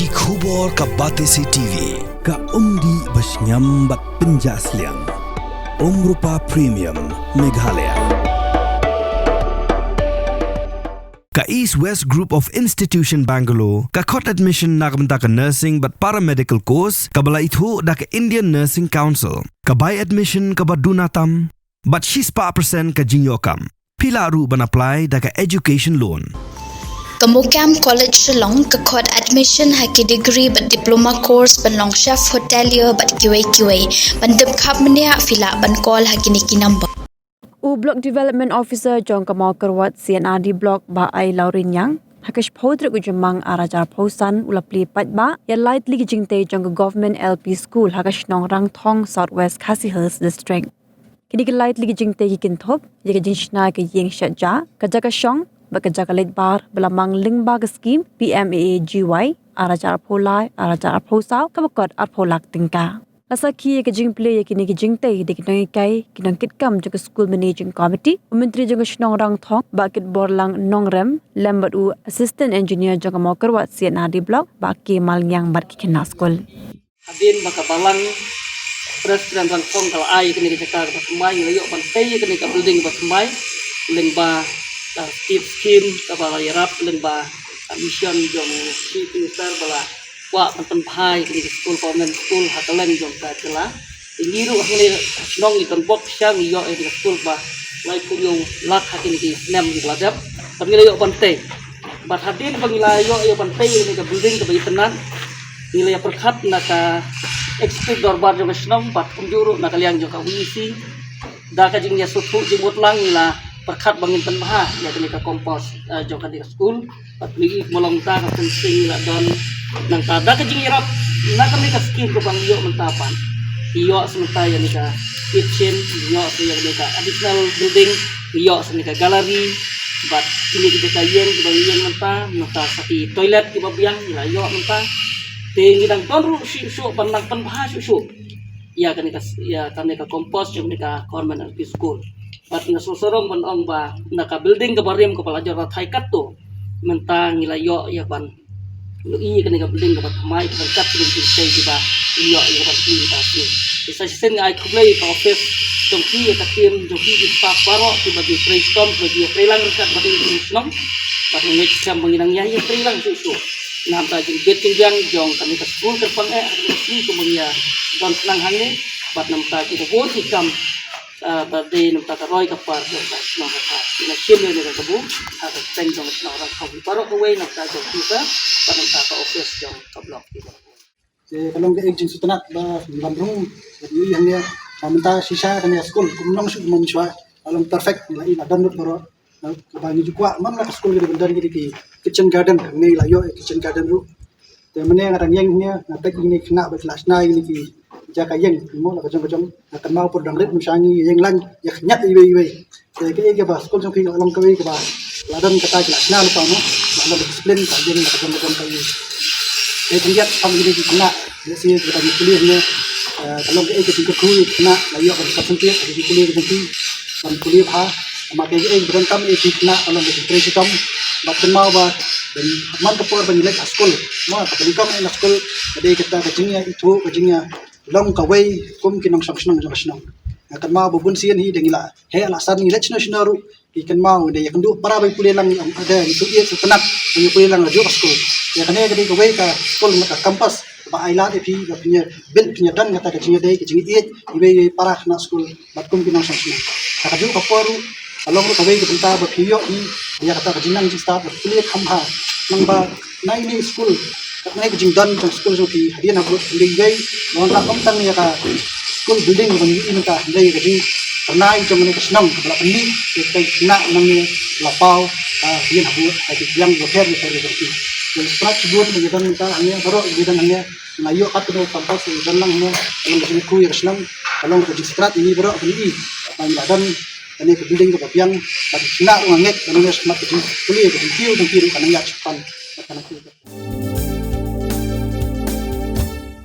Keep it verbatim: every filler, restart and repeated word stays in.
Ki khubor ka Batesi T V, ka umdih ba shngiam bad pynjah sliang. Umrupa Premium, Meghalaya. Ka East West Group of Institution Bangalore, ka khot admission na ka bynta ka nursing bad paramedical course, kaba la ithuh da ka Indian Nursing Council, ka bai admission kaba duna tam, bad shispah percent ka jingïoh kam. Phi lah ruh ban apply da ka education loan. Ka MOKAM College Shillong ka khot admission ha ki degree bad diploma course ban long chef hotelier bad kiwei kiwei. Ban tip khapmniah phi lah ban call ha kine ki number. U Block Development Officer jong ka Mawkyrwat C and R D Block, Bah Ailawriang, ha ka shiphew tarik u Jymmang ar hajar arphew san u la plie paidbah ïa lai tylli ki jingtei jong ka Government L P School ha ka shnong Rangthong, South West Khasi Hills District. Kine ki lai tylli ki jingtei ki kynthup ïa ka jingshna ka ïing shet ja, ka jaka shong bad ka jaka leit bar ba la mang lyngba ka skim P M A A G Y ar hajar arphew lai ar hajar arphew saw kaba kot arphew lak tyngka. La sakhi ïa ka jingplie ïa kine ki jingtei da ki nonghikai, ki nongkitkam jong ka School Managing Committee, u Myntri jong ka shnong Rangthong Bah Kitborlang Nongrem lem bad u Assistant Engineer jong ka Mawkyrwat C and R D Block Bah K Malngiang bad ki khynnah skul. Hadien ba ka Balang Presbyterian Rangthong ka la ai kane ka jaka kaba thymmai, ngi la ïoh ban tei ïa kane ka building kaba thymmai lyngba ka state scheme kaba la ïarap lyngba ka mission jong u Chief Minister ba la kwah ban pynbha ïa kane ka skul, government school ha kylleng jong ka jylla. Te ngi ruh hangne ha shnong ngi don bok sha ngi ïoh ïa kane ka skul ba laiphew lak ha kine ki snem ngi la dep. Bad ngi la ïoh ban tei. Bad hadien ba ngi la ïoh ïa ban tei ïa kane ka building kaba itynnad, ngi la ïa pyrkhat na ka Executive Dorbar jong ka shnong bad kumjuh ruh na ka liang jong ka V E C. Da ka jingïasngewthuh jingmut lang ngi la pyrkhat ba ngin pynbha ïa kane ka compound, eh, jong kane ka skul. Bad ngi i ba long ta ka fencing ngi la don, nangta da ka jingïarap na kane ka skim kaba ngi ïoh mynta pat, ngi ïoh sa mynta ïa kane ka kitchen, ngi ïoh sa ïa kane ka additional building, ngi ïoh sa kane ka gallery. Bad kine ki jaka ïeng kiba ngi ïeng mynta, mynta sa ki toilet kiba biang ngi la ïoh mynta. Te ngi dang don ruh shuh shuh ban nang pynbha shuh shuh ïa kane ka, ïa kane ka compound jong kane ka Government L P School. Bad nga sngewsarong ban ong ba na ka building kaba rim kaba la jur la thait katto, mynta ngi la ïoh ïa ban ïohi ïa kane ka building kaba thymmai kaba ryngkat ki jingtei kiba ngi ïoh ïa ban plie mynta ka sngi. Te sa shisien nga ai khublei ïa ka office jong phi, ïa ka team jong phi, ki staff baroh kiba ju trei shitom, kiba ju trei lang ryngkat bad ïa ka shnong. Bad nga ngeit skhem ba ngi nang ïa ïa trei lang shuh shuh. Namar ka jingbit jingbiang jong kane ka skul kyrpang eh ha kane ka sngi kumba ngi ïa don khnang hangne. Bad namar ka kiba bun ki kam, ah, ba dei namar ka roi ka par jong ka shnong ka kha. Ngi la shim ïa kane ka kabu ha ka kyrteng jong ka shnong Rangthong baroh kawei, namar ka jong phi ka, bad namar ka office jong ka block phi baroh kawei. Te ka long kaei ka jingsngewtynnat ba ngi wan rung, ba ngi ïohi hangne ba mynta shisha kane ka skul kum nong shuh kum mynshuwa, ka long perfect, ngi la i la don lut baroh. Kaba ngi ju kwah man la ka skul ka dei ban don kine ki kitchen garden, ngi la ïoh kitchen garden ruh. Te mynne nga dang ïeng hangne nga peit kine ki khynnah ba ki la shna ïa kine ki jaka ïeng, mo, la ka jong ka jong, nga kynmaw pur dang rit mynshwa ngi ïeng lang ïa khynñiat iwei iwei. Te kaei kaba skul jong phi ka long kawei kaba la don kata ki la shna lypa, mo, la don discipline ka ïeng la ka jong ka jong ka ïeng. Te khyndiat shaphang kine ki khynnah, lehse kaba ngi pule hangne, eh, ka long kaei ka jingkyrkhu ïa ki khynnah, la ïoh ban concentrate ha ki jingpule ka jong ki, ban pule bha. Namar kaei kaei ba donkam ïa ki khynnah ka long ka jingtrei shitom. Bad kynmaw ba man ka por ba ngi leit ha skul, mo, kaba nyngkong eh na skul ka dei kata ka jingïaithuh, ka jingïa long kawei kum ki nongshong shnong jong ka shnong. Nga kynmaw ba bun sien hi da ngi la heh la san ngi leit shano shano ruh ki kynmaw, da ïakynduh para ba ngi pule lang, ïa, da ngi shu ïeit shu tynnat ba ngi pule lang ha juh ka skul. Ïa kane ka dei kawei ka skul, ka campus ba ai lad ïa phi ba phin ïa build, phin ïa don kata ka jingïadei, ka jingïeit iwei iwei para khynnah skul bad kum ki nongshong shnong. Ha kajuh ka por ruh ka long ruh kawei ka bynta ba phi ïoh hi ïa kata ka jingnang jingstad ba phi pule kham bha. Nang ba na ine i skul, katne ka jingdon jong skul jong phi hadien habud, hynrei wei, ba wan rah ym tang ïa ka skul building ba ngi ïohi mynta, hynrei ka jingkyrnai jong kane ka shnong kaba la pynmih ïa ki khynnah nangne, la paw, ah, hadien habud ha ki biang bapher bapher jong phi. Ïa, sprat shibun ba ngi don mynta hangne, baroh ngi don hangne, nga ïoh katto katne campus ngi don lang hangne, ka long ka jingkyrkhu ïa ka shnong, ka long ka jingskrat ïa ngi baroh ba ngi i ba ngi la don kane ka building kaba biang, bad ki khynnah ruh nga ngeit ba nang ïa shakhmat ka jingpule, ka jingkiew jong ki ruh ka nang ïaid shaphang bad ka nang kiew.